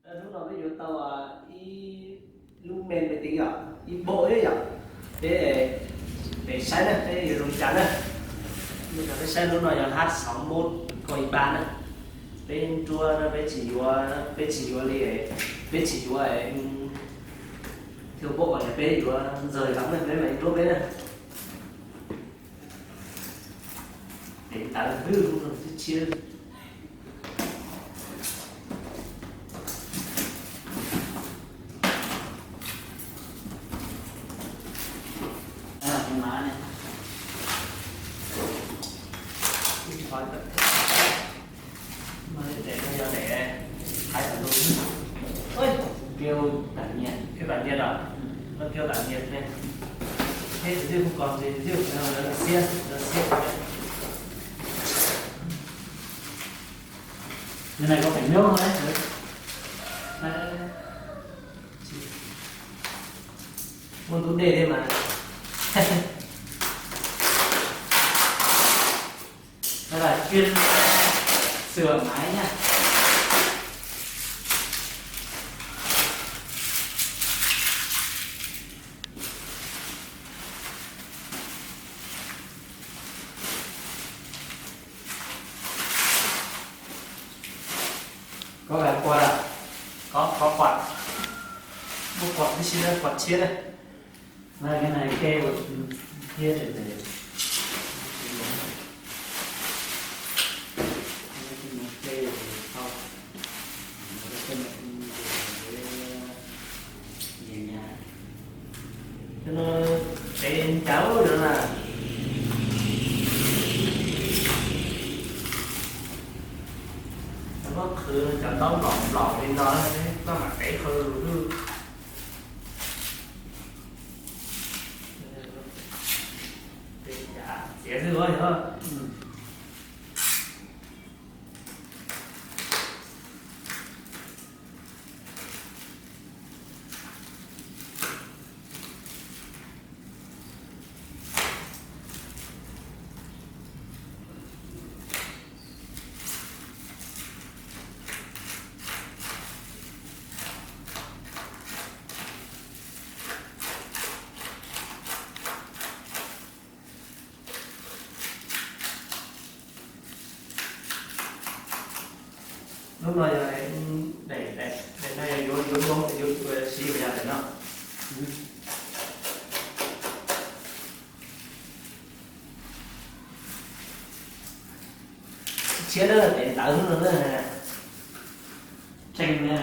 Hnub no peb yuav tau ib lub main pem tid yom, ib npaum yom. Peb, peb saib na, peb yuav zoo cas na. Peb saib lub no yog H sáu mốt K ba na. Peb nruab no peb tsis yuav, peb tsis yuav li, peb tsis yuav thiab npaum, peb yuav ntxawg heev na, peb mam nruab peb na. Dev ntawv hwj, lub no tshiab tshiab. Dev no yog dev hais tau lus. Phiêu tản nhiệt. Phiêu tản nhiệt à? Nó phiêu tản nhiệt này. Thế thì không còn gì, ví dụ là nó siết, nó siết. Cái này có phải nhớ không đấy? Đấy. Mua tủ đề đây mà. Đó là chuyên sửa máy nha. Có phải quạt à? Có, có quạt. Mua quạt tí xíu đây, quạt siết đây. Đây, cái này kê vào kia để, để. Kê vào sau. Nhẹ nhàng. Cho nó, để cháo nữa là nó có khử cho táo lỏng lỏng đi nó, nó mà để khử được. Để chả dễ dữ quá hả? Lub no yog daim, daim, daim no yog yuav, yuav dua, yuav, yuav siv yog daim no. Tshiab na, daim ntawv no na. Tseeb na,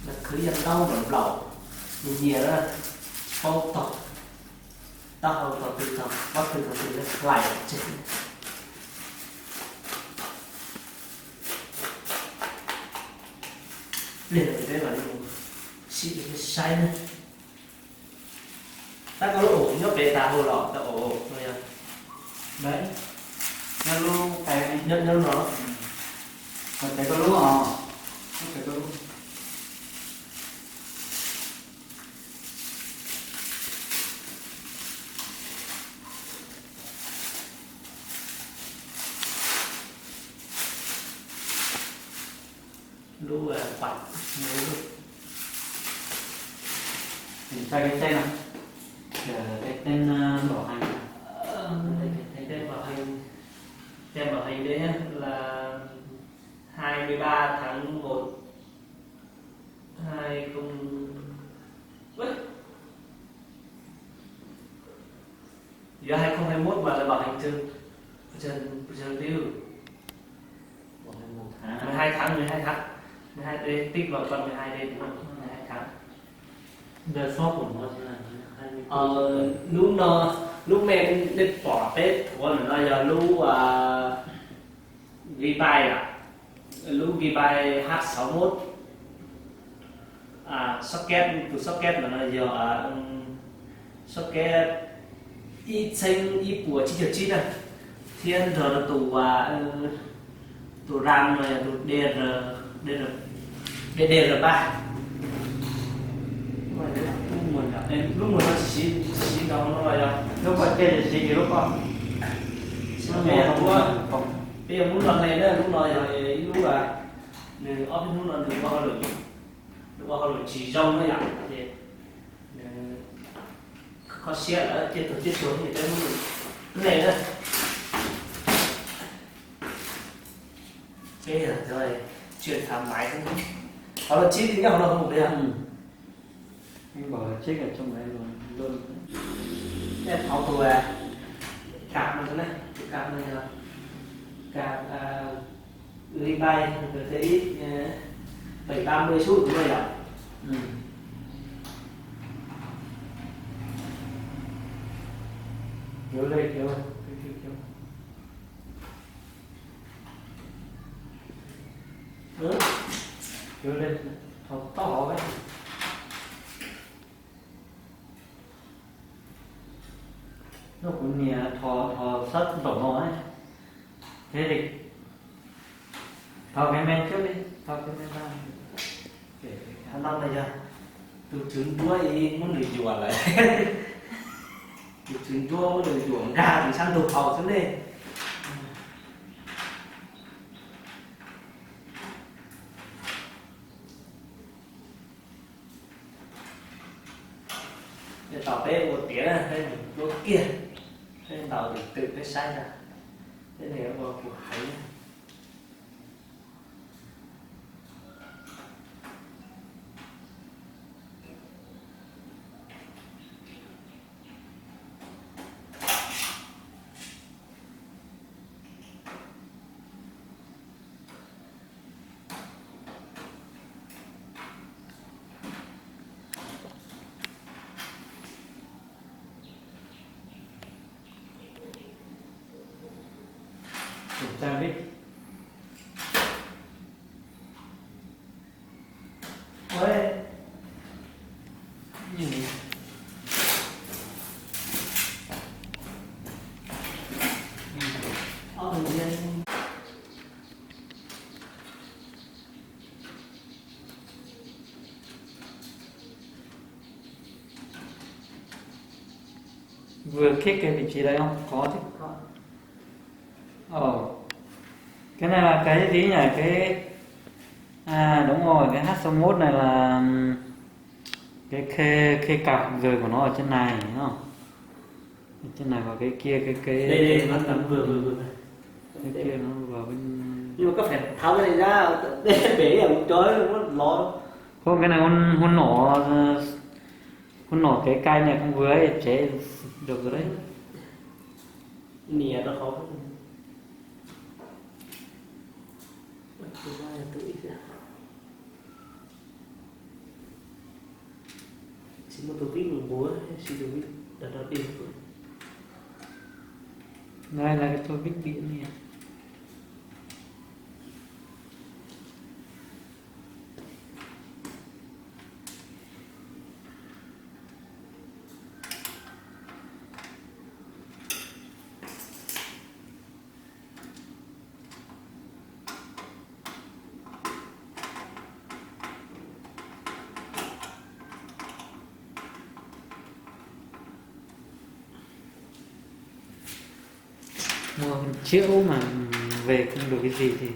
lawv khwv yog ntaub nplaum nplaum, nyias nyias na, paub tog, taub hau tog twg tog, pob tw tog twg na, hlais tseg. Pliag no peb mam li mus sim saib na. Tab koj lub ub nyob pem tas hauv los tau ub no yog. Đấy. Nyob lub, nyob, nyob no. Nyob pem koj lub os. Nyob pem koj lub. Lub quạt, lub, mình xoay cái tên này. Ờ, cái tên, ờ, bảo hành. Ờ, cái tên bảo hành. Tên bảo hành đấy nhá, là hai mươi ba tháng một, hai không, ui. Giờ hai không hai mốt mà là bảo hành từ, từ, từ tiêu. Bảo hành một tháng. Mười hai tháng, mười hai tháng. Mười hai, đây, tích vào còn mười hai đây, đúng không? Mười hai tháng. Đợt shop của nó là hai mươi tư. Ờ, lub no, lub me nej pom peb thuav no yog lub, à, Gigabyte à. Lub Gigabyte H sáu mốt. À, socket, tus socket no yog, à, socket ib txheeb ib puas tsib caug tsib na, thiab nrog rau tus, tus RAM no yog tus D R, D R, D D R ba. Lub no tsis siv, tsis siv ntau no los yog lub ko ces siv lub ko. Peb yog muab, peb yog muab no ne na, lub no yog ib lub, a, Nws ob peb hnub no nws ua hauj lwm, nws ua hauj lwm tsis zoo na yom, ces nws kho siab lawm ces tus coj tuag ces peb muab nws hle na. Peb yog coj tham maiv xwb, qhov los tsheb li nyob hauv no hu li yog. Thov tus kam no na, tus kam no yog kam li bai, bảy tám mươi xu tus no yom. Tau hov. Nub kuv nias thov sab nraum no, thiab li thov kev me thiab li thov kev me ntag. Qhov no yog tus tswv nruab muab nws yuam lawm. Tus tswv nruab muab nws yuam nkag tus sab ntug hauv xwb ne. Yog tau peb ua tiav na, peb mus duab kiag, peb ntaus tus twm peb saib ntag, peb ua kuv hais. Vừa thiết kế vị trí đấy không? Có chứ. Ồ. Cái này là cái gì nhỉ? Cái, à, đúng rồi, cái hát số một này là, ừm, cái khê, khê cặp rồi của nó ở trên này, đúng không? Ở trên này và cái kia, cái, cái, đây, đây, nó cắm vừa, vừa, vừa. Cái kia nó vào bên. Nhưng mà có phải tháo cái này ra, để, để ở một chỗ nó ló. Không, cái này con, con nổ, ờ, con nổ cái cây này không vừa ấy, chế được rồi đấy. Nìa nó khó. Sim muaj tus vib mus npuav, sim tus vib rov rau dej. Này là cái tô vít điện này. Mua một chiếc mà về không được cái gì thì.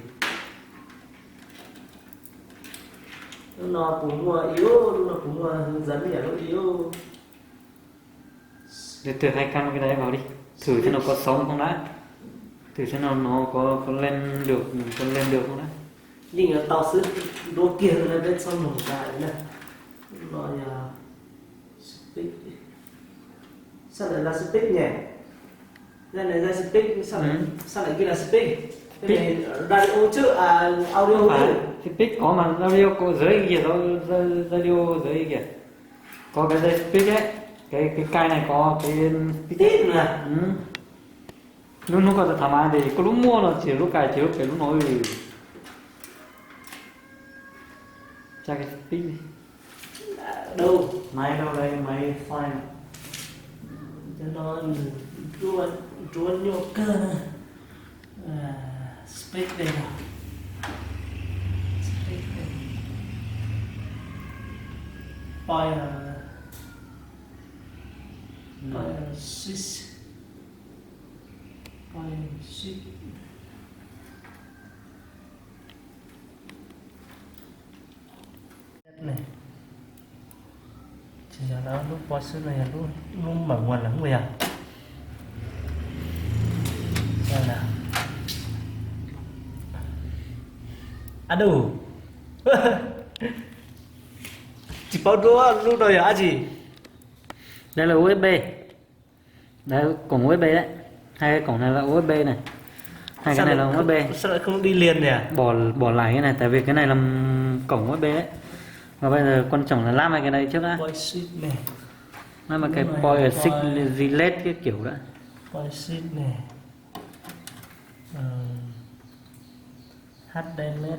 Lub no puas muaj ib lub, lub no puas muaj hướng dẫn yam lub ib lub. Từ từ hai căn cái đấy vào đi. Thử xem nó có sống không đã. Thử xem nó, nó có, có lên được, có lên được không đã. Yeej yuav tau xwb, duab kiag no peb txhob mloog dais na. No yog speak. Sab ntawd lawv speak ne. Zaj ntawd lawv speak, sab ntawd, sab ntawd kiag lawv speak. Radio trước, à, audio trước. Speak có mà radio có dưới kìa, radio dưới kìa. Có cái dây speak ấy, cái, cái cài này có cái speak. Tib na. Ừ. Lub hnub koj tham mas ces koj lub muaj no ces lub cài ces lub pem lub no. Tsa cái speak đi. Đâu? Máy đâu đây, máy file. Cho nó rua, rua nhô cơ. À, speak đây nào. Speak đây. File, file six. File six. Tsis yog lub pos xwb no, yog lub mawm ua lawm yog. Aduj, tsis paub dua lub no yog dab tsi. Đây là u ét bê. Đấy, cổng u ét bê đấy. Hai cái cổng này là u ét bê này. Hai cái này là u ét bê. Sao lại không đi liền nhỉ? Bỏ, bỏ lại cái này, tại vì cái này là cổng u ét bê đấy. Và bây giờ quan trọng là lắp hai cái này trước đã. Poi xit này. Lắp một cái poi xít, delete cái kiểu đã. Poi xit này. Ờ, hát đê lét.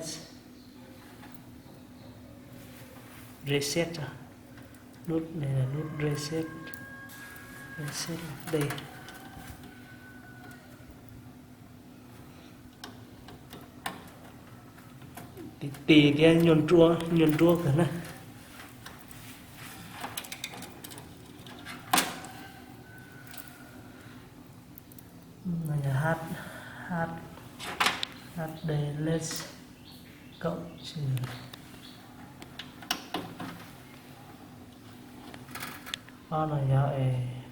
Reset à? Nút này là nút reset. Reset đây. Tì tì thiab nyuag nruab, nyuag nruab kawg na. Nó là H, H, H D less cộng trừ. Đó là do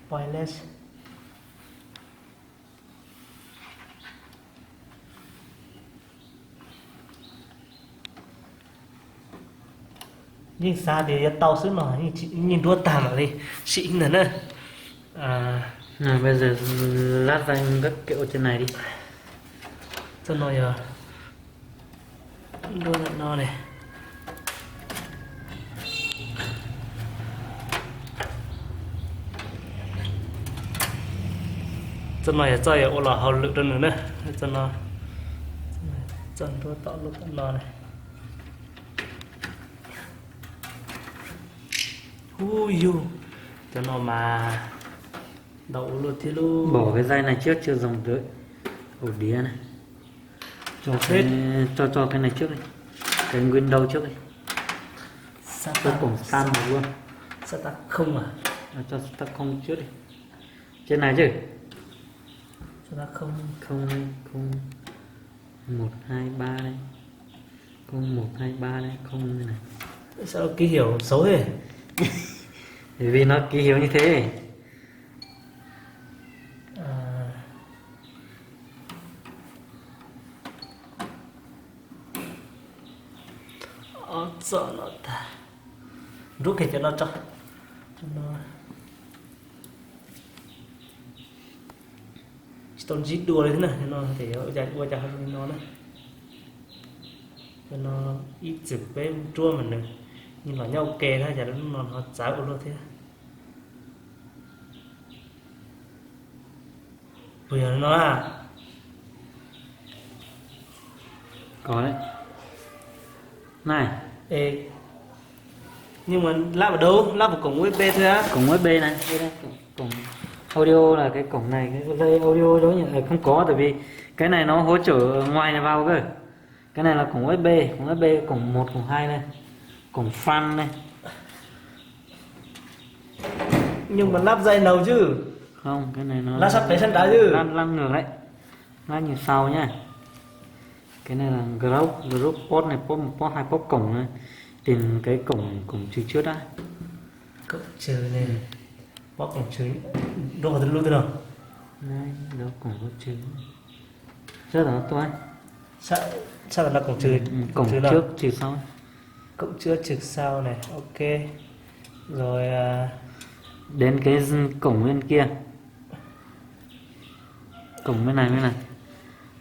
point less. Yeej xav tias yuav tau xwb no, yeej nruab tag mam li sim ntag na. À, bây giờ lát vay các kiểu trên này đi. Txoj no yog nruab no ne. Txoj no yog txoj yuav ua los hauj lwm rau nws na. Txoj no, txoj nruab tom lub tom no ne. Hu yug, cov no mas ntau ua luaj thiab lub. Bỏ cái dây này trước, chưa dùng được ổ đĩa này. Cho cái, cho, cho cái này trước đi. Cái Windows trước đi. Cho cổng start vào luôn. Start không à? Ờ, cho start không trước đi. Trên này chứ. Start không. Không, không. Một, hai, ba đấy. Không, một, hai, ba đấy. Không như này. Tại sao ký hiệu xấu thế? Bởi vì nó ký hiệu như thế. À. Ob txoj no tag. Nruab kiag cov no tso. Cov no tsis tau ntsib dua li thiab na, cov no ces yuav ua cas ho zoo li no na. Cov no ib txwm peb nruab mas nws yeej los nyob ua ke thiab, cas lub no ho txawv ua luaj thiab. Puas yog no? Có đấy. Này. Ê, nhưng mà lắp ở đâu? Lắp vào cổng U S B thôi á? Cổng U S B này, đây đây, cổng, cổng audio là cái cổng này, cái dây audio đó nhỉ? Ờ, không có, tại vì cái này nó hỗ trợ ngoài này vào cơ. Cái này là cổng U S B, cổng U S B cổng một, cổng hai này. Cổng fan này. Nhưng mà lắp dây nào chứ? Không, cái này nó lắp sắp tới sắp tới chứ. Lắp, lắp ngược đấy. Lắp như sau nhá. Cái này là group, group port này, port một, port hai, port cổng này. Tìm cái cổng, cổng trừ trước đã. Cổng trừ này. Port cổng trừ. Đúng rồi, lút thế nào? Đấy, đó cổng trừ. Rất là tốt. Sao, sao là cổng trừ? Ừ, ừ, cổng trước trừ sau. Cổng trước trừ sau này, ok. Rồi à, đến cái cổng bên kia. Cổng bên này, bên này.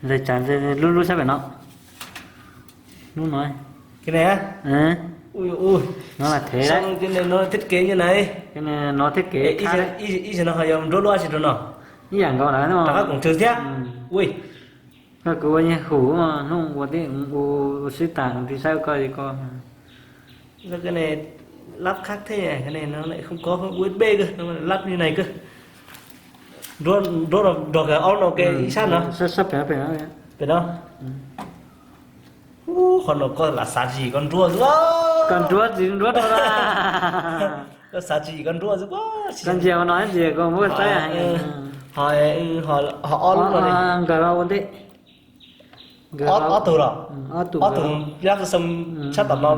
Dây chắn dây, dây, lút, lút sắp phải nó. Lút nó. Cái này á? Ừ. Ui ui. Nó là thế đấy. Sao cái này nó thiết kế như này? Cái này nó thiết kế. Ê, khác đấy. Ib, ib, ib, nó hơi giống rốt loa gì rồi nó. Ib yam nkaus lawm no. Rau qab cổng trừ thiab. Ừ. Ui. Koj kuv ua nyuag hum no, hnub ua tib ua sib tas ua tib saib koj li ko. Sao cái này lắp khác thế nhỉ? Cái này nó lại không có USB cơ, nó lại lắp như này cơ. Rốt, rốt rồi, rồi cái ống nó cái, ừ, ib sab no. Sab, sab pem, pem no. Pem no. Ừ. Ub, qhov no koj lam xav tsis yim koj nruab xwb. Koj nruab tsis nruab rau la. Koj xav tsis yim koj nruab xwb. Koj ntsia no ntsia koj muab tsaib. Ho, ho, ho ob lub no ne. Nkawd ua ntej. Ob tug los, ob tug nyob xoo sab tom no.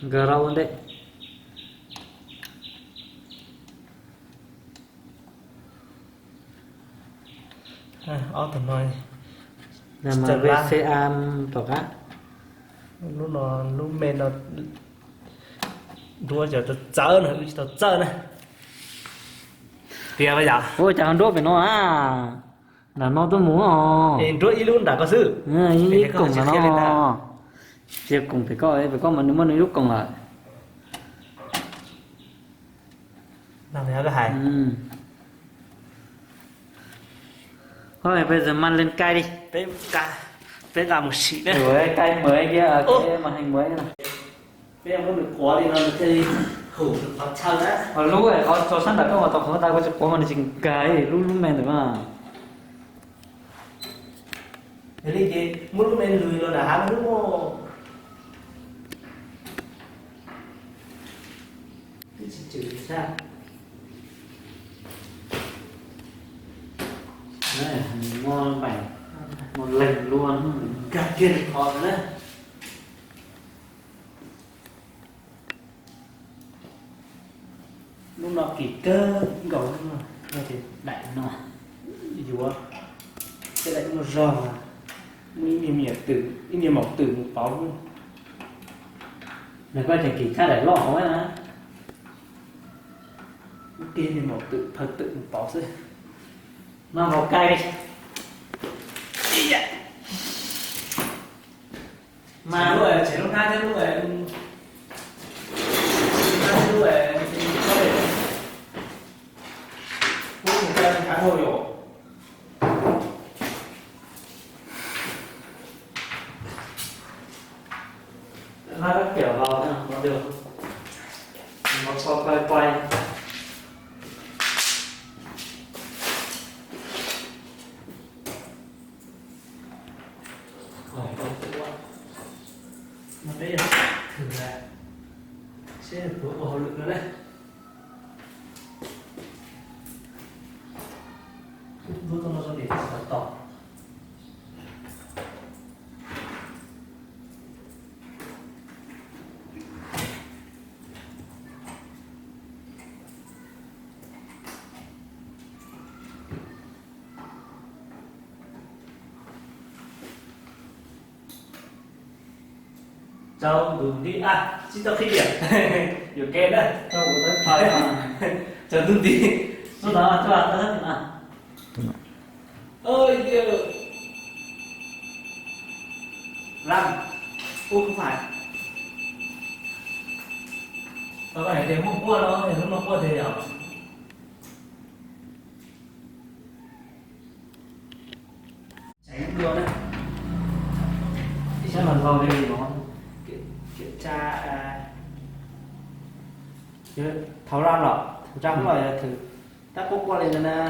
Nkawd rau ua ntej. Ob tug no, V C A tom qab. Lub no, lub me no nruab tsis tau txawb na, wb tsis tau txawj na. Tias yom, ua cas ho nruab pem no a? Nram no tuaj mus os. Nruab ib lub nram ko xwb. Ib koom nram no. Tsis koom pem ko, pem ko mas nws muaj nws lub koom lawm. Thôi bây giờ màn lên cài đi. Peb nqa mus sim na. Cài mười kia, cái màn hình mới na. Peb muab nws quav li no nws thiaj li hum qhov chaw na. Lub qhov tso sab nram koj mas tau qhov ntawd, koj tsis quav mas nws tsis nkag lub lub me ntawd na. Yog li ces muab lub me lwg los nram hav no muaj. Twb tsis tswm sab. Muaj leeg luaj, nkag kiag qhov na. Lub no kim kawg nkaus, lub no daim no yuav, tej daim muaj zog, muaj ib niag maum twm, ib niag maum twm mus pauv lub. Nws koj tseem kim tshaj daim loj hauv na. Muaj ib niag maum twm phaw twm mus pauv xwb. Mas nkaus cài li. Mas lub, tshem lub hnab thiab lub, hnab thiab lub, hnab thiab lub, hnab thiab lub, hnab thiab lub. Nó rất kiểu vào nha, nó được. Nó quay quay quay. Rồi, con cũng nó biết rồi. Thử là sẽ được của bộ hậu lực nữa đấy. Rút con nó ra để tỏ tỏ. Rau tus nti a, tsis tau qhib tias yuav kev na. Rau tus nti. Ơi, răng. Ui, không phải. Tao có thể tìm không qua đâu, thì nó qua thì ở. Seb mas nkaus li no. Kiểm, kiểm tra, à, tháo răng rồi, tháo răng rồi, thử tắt quất quất lên cho nó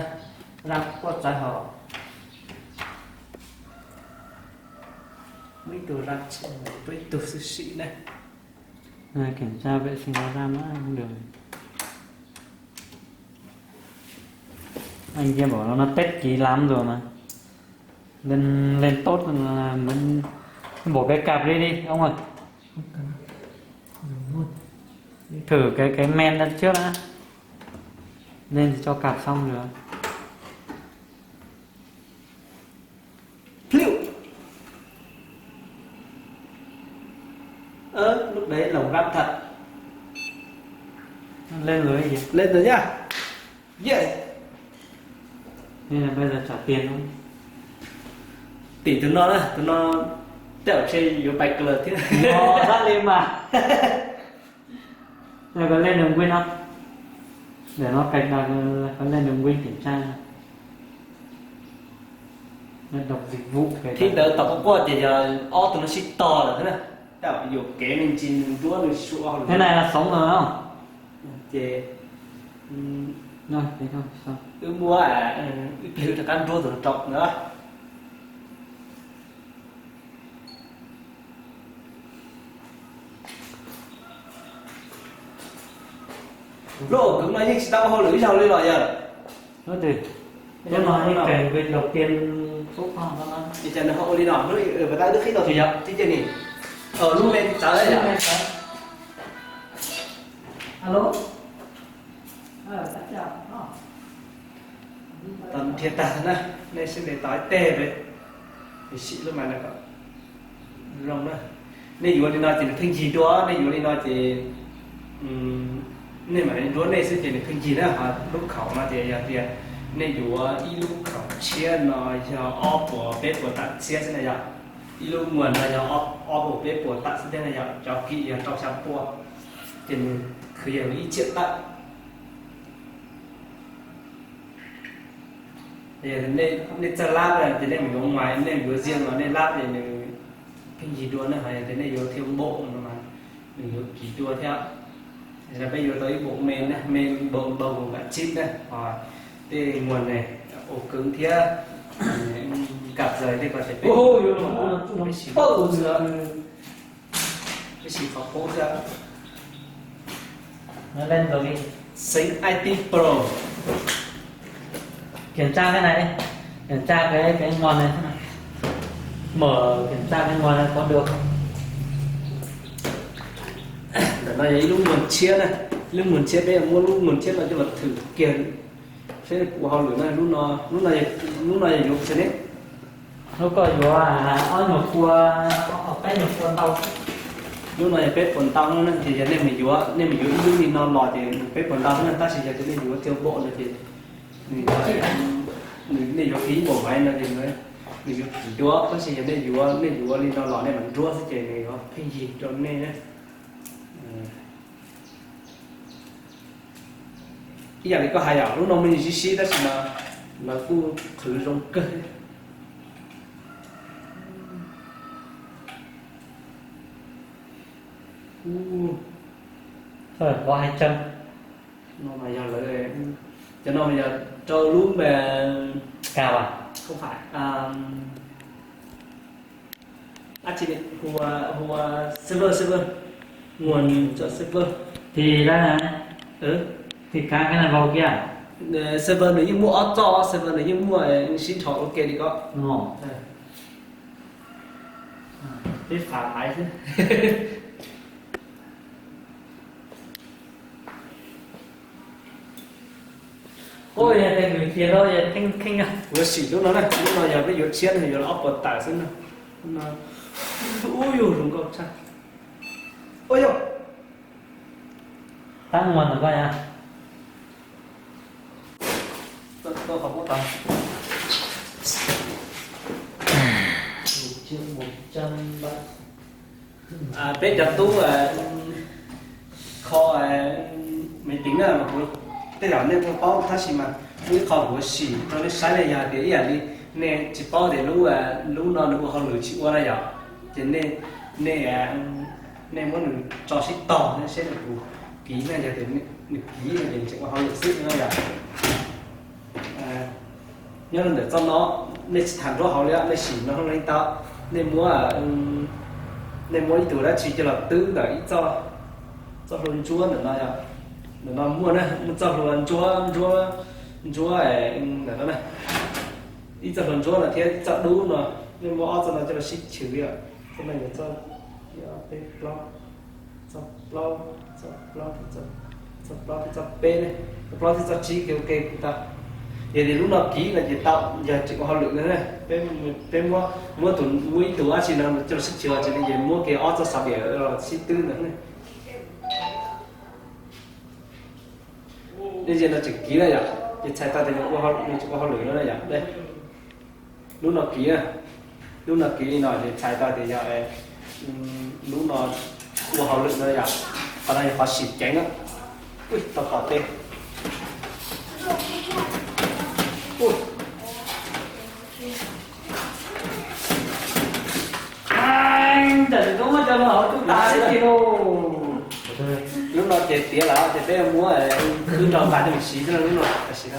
răng quất trái hở. Mấy tua răng, mấy tua xì xì này. Kiểm tra vệ sinh nó ra mãi không được. Anh kia bảo nó, nó test kỹ lắm rồi mà. Lên, lên tốt là muốn bỏ cái cặp đi đi, ông ơi. Thử cái, cái men đằng trước đã. Lên thì cho cặp xong rồi. Pliu. Ơ, lúc đấy lồng răng thật. Lên rồi gì? Lên rồi nhá. Yeah. Nên là bây giờ trả tiền thôi. Tỉnh từ nó đó, từ nó tẹo xe vô bạch cờ thiệt. Nó dắt lên mà. Rồi có lên đường Win không? Để nó cài đặt, có lên đường Win kiểm tra. Nó đọc dịch vụ cài đặt. Thế tớ tổng có qua thì giờ ó tụi nó ship to rồi thế nào? Tao dù kế mình chỉ mình đuối mình sụp. Thế này là sống rồi không? Ces, no, thế thôi, sao? Wb muab, wb pliv rov qab nruab tus rau ntawd. Lub ua kwv no yeej tsis tau ua hauj lwm ib zaug li los yog? Ua twg? Lub no yeej cài vim đầu tiên Li cas nws ho ua li no, lub pas tas wb twb qhib tau twg yog tib ce ni. Lub me txawv yom. Alo. Tau nrhiav tag na, nej sib ntes tos ib teg peb, sim lub mas no kom zoo na. Nej yuav li no ces nws pheej yig dua, nej yuav li no ces nej mam li nruab nej xwb ces nws pheej yig na. Ho lub khaum no ces yog tias nej yuav ib lub khaum tshiab no yog ob puas peb puas tawm tshiab xwb na yog. Ib lub muag no yog ob puas peb puas tawm xwb thiab na yog, cov kim yog rau xya pua, ces nws khwv yog ib txhiab tawm. Nej txawj lab ces nej mus yuav mais, nej mus yuav ziag los nej lab ces nws pheej yig dua na. Ho yog tias nej yuav thiaj npaum no mas nws yuav kiv dua thiab. Peb yuav tau ib npaum me na, me npaum npaum nkaum tsib na, ho tej muag ne ua kawg thiab, nkam zais tej ko ces peb, peb siv qhov qub xwb. Peb siv qhov qub xwb. Xeev I T Pro. Kiểm tra cái này đi. Kiểm tra cái cái nguồn này xem nào. Mở kiểm tra cái nguồn này có được không? Ntawm no yog ib lub muag tshiab na, lub muag tshiab peb muab lub muag tshiab no coj los thwm kiag seb puas hauj lwm na. Lub no, lub no yog yuav xwb ne. Lub koj yuav ob nyuag pua, peb nyuag pua ntau. Lub no yog peb puas ntau no na, ces yog nej mus yuav, nej mus yuav ib lub li no los ces peb puas ntau na, tab sis yog tias nej yuav thiaj npaum no ces nws, nej yuav kiv ib npaum maiv no ces nws yuav kiv dua, tab sis yog nej yuav, nej yuav li no los nej mam nruab xwb ces nws yuav pheej yig rau nej na. Ib yam li koj hais yom, lub no muaj sib sib tab sis mas lawv kuj qhwv zoo kawg. Ub, no mas yog lawv, cov no mas yog rau lub npe, không phải, hnub, hnub server, server, nguồn cho server. Thì đó nè. Thì khá cái này vào kia. Server nws yeej muaj ob txoj, server nws yeej muaj, sib dhos ua ke li ko. Peb fam maiv xwb. Ua, yog tes nws tiag los yog theej theej. Kuv yuav sim lub no na, lub no yog peb yuav tshiab no, yuav ob puas tawm xwb no. Ub, yus zoo nkauj tshaj. Ua yog, tab muag ntawm koj yog. Peb cov tub kho máy tính na, kuv tej zaum nej kuj paub tab sis mas muaj ib qho kuv sim rau nej saib na, yog tias ib yam li nej tsis paub tias lub, lub no nws ua hauj lwm tsis ua na yom, ces nej, nej, nej muab nws tso sib tog seb nws puas kiv na, yog tias nws kiv no ces nws tseem ua hauj lwm xwb no yom. Nyob rau ntawm txoj no, nej tsis tham nruab hauv li, nej sim no leej tau, nej muab, nej muab ib tug dab tsi coj los twb ntawm ib txoj, txoj hlua ntsuab ntawm no yom. Ntawm no muaj na, muaj txoj hlua ntsuab, ntsuab, ntsuab ntawm no na, ib txoj hlua ntsuab no thiab ib txoj dub no, nej muab ob txoj no coj los sib chwv yom. Txoj no yog txoj, peb plaub, txoj plaub, txoj plaub thiab txoj peb ne, txoj plaub thiab txoj tsib ke ua ke kuj tau. Yog tias lub no kiv no ces tau, yog tseem ua hauj lwm no na, peb, peb muab, muab tus, muab ib tug dab tsi no coj los sib chwv ces muab kiag ob txoj xov diam los sib twb ntawd ne. Nej, no tseem kiv na yom, ces txhais tau tias nws tseem ua hauj lwm no na yom. Lub no kiv na, lub no kiv li no ces txhais tau tias yog lub no ua hauj lwm no yom. Qhov no yog qhov sim ceev na. Ui, tau tom tej. Lub no ces tiav lawm ces peb muab khwb rau nqa coj mus siv xwb, lub no tam sim no.